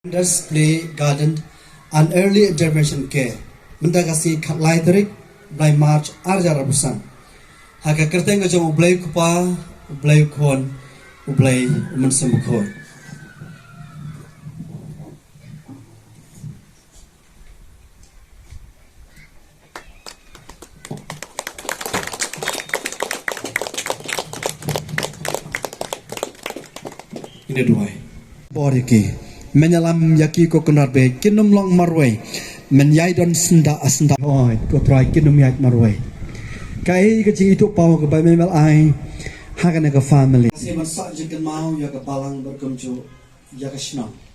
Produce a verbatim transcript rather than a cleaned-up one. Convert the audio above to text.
Indus Play Garden and Early Intervention Care mynta ka sngi khatlai tarik u bnai March ar hajar arphew san. Ha ka kyrteng ka jong U Blei U Kpa, U Blei U Khun, U Blei U Mynsiem Bakhuid. Ine duwai. Bor ïa ki. Men ïalam ïa ki ko Kynrad bad kin ym long marwei. Men ïai don syndah a syndah. Hoi, ko Trai kin ym ïaid marwei. Kaei ka jingïathuhpaw kaba men ai ha kane ka family. Sa ban sah jingkynmaw ïa ka balang bad kumjuh ïa ka shnong.